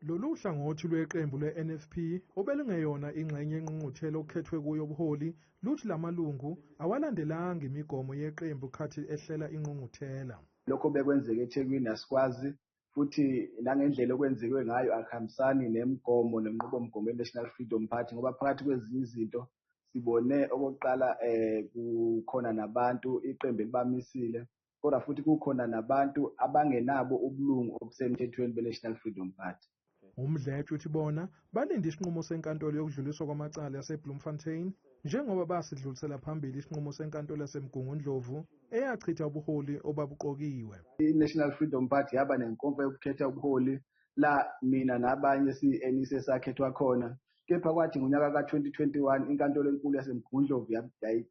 Lolu hlangothi lweqembu lwe-NFP obelungeyona ingxenye yengqungquthela okukhethwe kuyo ubuholi luthi lamalungu awalandelanga imigomo yeqembu khathi ehlela ingqungquthela. Lokho bekwenzeka eThekwini asikwazi, futhi nangendlela okwenziwe ngayo akuhambisani nemigomo nenqubomgomo ye-National Freedom Party, ngoba phakathi kwezinye izinto sibone okokuqala kukhona nabantu iqembu elibamisile, kodwa futhi kukhona nabantu abangenabo ubulungu obusemthethweni be-National Freedom Party. UMdletshe uthi bona balinde isinqumo senkantolo yokudluliswa kwamacala yaseBloemfontein njengoba basidlulisela phambili isinqumo senkantolo yaseMgungundlovu eyachitha ubuholi obabuqokiwe. I-National Freedom Party yaba nenkomfa yokukhetha ubuholi la mina nabanye siyi-NEC esakhethwa khona, kepha kwathi ngonyaka ka-2021 inkantolo enkulu yaseMgungundlovu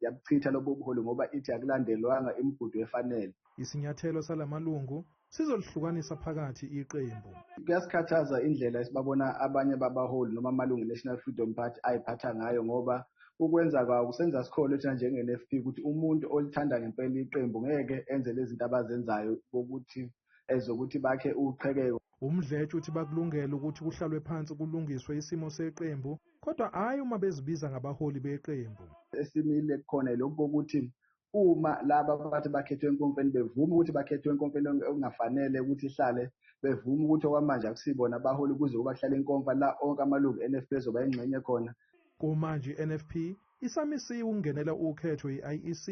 yabuchitha lobo buholi ngoba ithi akulandelwanga imigudu efanele. Isinyathelo salamalungu sizolihlukanisa phakathi iqembu. Kuyasikhathaza indlela esibabona abanye babaholi noma amalungu e-National Freedom Party ayiphatha ngayo, ngoba ukwenza kwawo kusenza sikholwe thina njenge-NFP ukuthi umuntu olithanda ngempela iqembu ngeke enze lezi zinto abazenzayo kokuthi ezokuthi bakhe uqhekeko. UMdletshe uthi bakulungela ukuthi kuhlalwe phansi kulungiswe isimo seqembu, kodwa hhayi uma bezibiza ngabaholi beqembu. Esimile kukhona lokhu kokuthi uma laba abathi bakhethwe enkomfeni bevuma ukuthi bakhethwe enkomfeni okungafanele ukuthi ihlale, bevuma ukuthi okwamanje akusibona abaholi kuze kuba kuhlale inkomfa la onke amalungu e-NFP ezoba ingxenye khona. Kumanje i-NFP isamisiwe ukungenela ukhetho i-IEC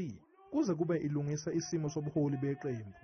kuze kube ilungisa isimo sobuholi beqembu.